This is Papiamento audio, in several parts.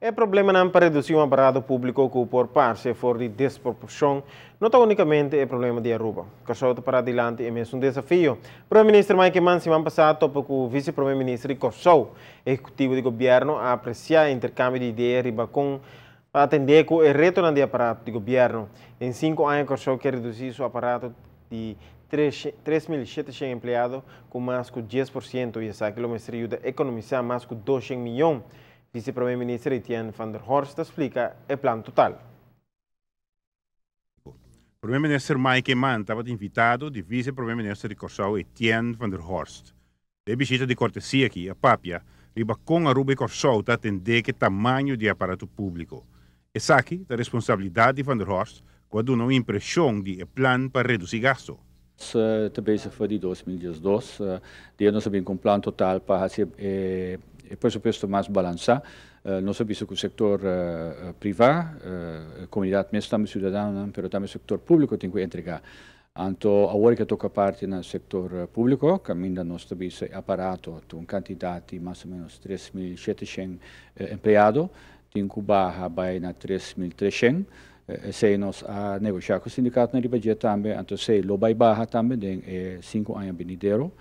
E problemanan pa reduci un aparato publico cu por parce for di desproporcion no ta unicamente e problema di Aruba. Corsou ta para dilanti e mesun desafio. Prome Minister Mike Eman siman pasa a topa cu Vice Prome Minister di Corsou. Ehecutivo di Gobierno a aprecia e intercambio di idea riba con pa atende cu e retonan di aparato di Gobierno. Den 5 aña Corsou kier reduci su aparato di 3700 empleado cu mas cu 10% y esaki lo mester yuda economisa mas cu 200 miyon. Vice Prome Minister Etienne van der Horst ta splica e plan total. Prome Minister Mike Eman tabata invitado di Vice Prome Minister di Corsou Etienne van der Horst. E bishita di cortesia aki a papia riba con Aruba y Corsou ta atende cu tamaño di aparato publico. Esaki ta responsabilidad di van der Horst, cu a duna un impresion di plan pa reduci gasto. Ta bezig for di 2012, di nos a bin cu un plan total pa haci e presupuesto mas balansa. Nos a bisa cu e sector priva, comunidad mes tambe, ciudadano, pero tambe sector publico tin cu entrega. Anto, awor cu toca parti na sector publico, caminda nos ta bisa aparato, un cantidad di mas o menos 3.700 empleado, tin cu baha bay na 3.300. Esey nos a negocia cu e sindicato na riba tambe, anto esey lo bay baha tambe den 5 aña venidero.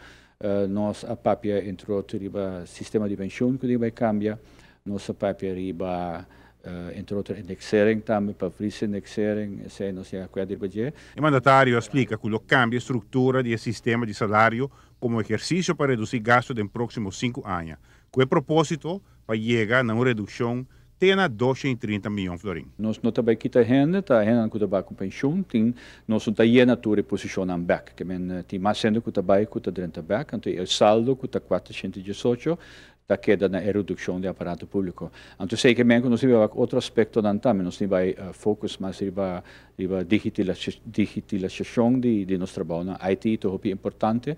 Nos a papia, entre otro, riba sistema di pensioen cu bay cambia, nos a papia riba, entre otro, indexering tambe, pa indexering, esey nos a acuerdo riba. E mandatario a splica cu lo cambia structura di sistema di salario como ehercicio pa reduci gasto den proximo 5 aña, cu e proposito pa yega na un reduccion te na 230 miyon florin. Nos no ta bay kita hende, ta hende cu ta bay cu pensioen, tin nos no ta yena tur posicion back, kiermen tin mas hende cu ta bay cu ta drenta back, anto e saldo cu ta 418 ta keda na reduccion di aparato publico. Anto esey kiermen cu nos tin otro aspecto nan tambe, nos tin bay focus mas riba digitalisacion di nos trabou, na IT ta hopi importante,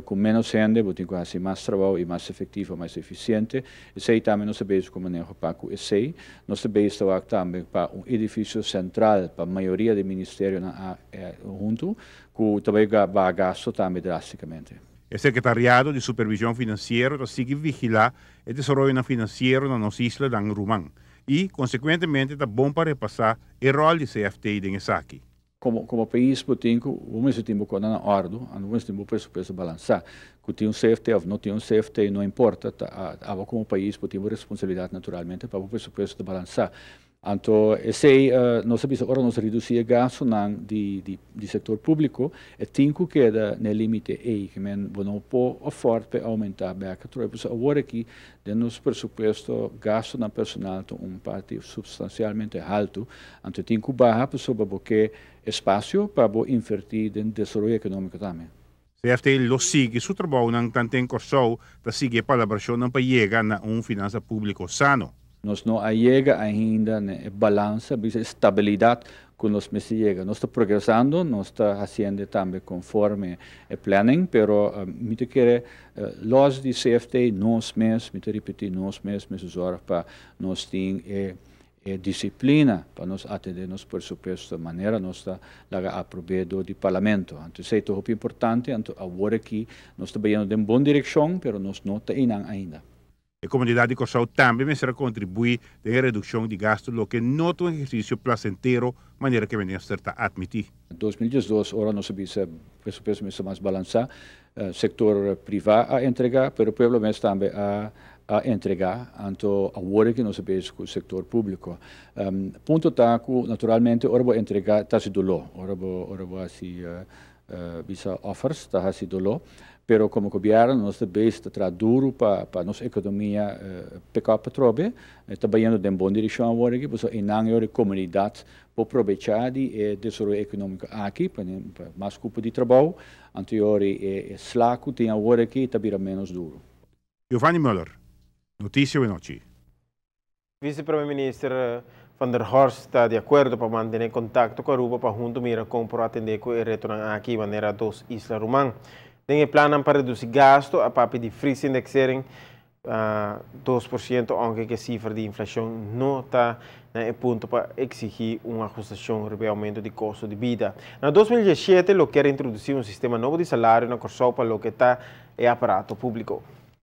cu menos hende, bo tin cu haci mas trabou y mas efectivo, mas eficiente. Esey tambe nos ta bezig cu maneho pa cu esey. Nos ta bezig tambe pa un edificio central pa mayoria di ministerio na hunto, cu tambe ta baha gasto tambe drasticamente. E Secretariado di Supervision Financiero ta sigui vigila e desaroyo financiero na nos isla dan ruman y, consecuentemente, ta bon pa repasa e rol di CFT den esaki. Como pais, bo tin cu, un tempo cu na orde, un tempo presupuesto balansa. Cu tin un CFT of no tin un CFT, no importa, ta, abo como pais bo tin responsabilidad naturalmente pa e presupuesto balansa. Anto, esey, nos sa ora nos reduci e gasto nan di sector publico, e tin cu keda na limite ey, kiermen bo no por afford pa aumenta bek. Anto, awor aki, den nos presupuesto, gasto na personal ta un parti substancialmente halto, anto tin cu baha pasobra bo ke espacio pa inverti den desaroyo economico tambe. CFT lo sigui su trabou nan tanto na Corsou, ta sigui palabracion pa yega na un finansa publico sano. Nos no a yega ainda na balansa, estabilidad cu nos mester yega. Nos ta progresando, nos ta haciendo tambe conforme e planning, pero mi ta kere los di CFT, nos mes, mi ta ripiti, nos mes, mes zorg pa nos tin e disciplina pa nos atende nos presupuesto manera nos ta laga aproba di parlamento. Anto, esey ta importante, anto awor aki nos ta bayendo den bon direccion, pero nos no ta ainda. E comunidad di Corsou tambe mester contribui na reduccion di gasto, loke no ta un ehercicio placentero, manera cu e minister ta admiti. Em 2012, ora nos bisa presupuesto mester mas balansa, sector priva a entrega, pero pueblo mes tambe a entrega, anto awor cu nos ta cu sector publico. Punto ta cu naturalmente ora bo entrega ta haci dolo, ora bo haci bisa offers ta haci dolo, pero como gobierno nos ta bezig ta traha duro pa nos economia pick up atrobe, ta bayendo den bon direccion awor aki, pasobra einan e comunidad por aprovecha di e desaroyo economico aki, pa mas cupo di trabou, anto e sla cu tin awor aki ta bira menos duro. Giovanni Müller, Noticia Nochi. Vice-Prome Minister Van der Horst ta di acuerdo pa mantene contacto cu Aruba pa hunto mira con por atende cu e reto aki manera dos isla ruman. Den e plan pa reduci gasto, a papia di indexering 2%, aunke cu e cifra di inflacion no ta na punto pa exigi un ahustacion riba aumento di costo di bida. Na 2017, lo kier introduci un sistema nobo di salario na Corsou pa loke ta e aparato publico.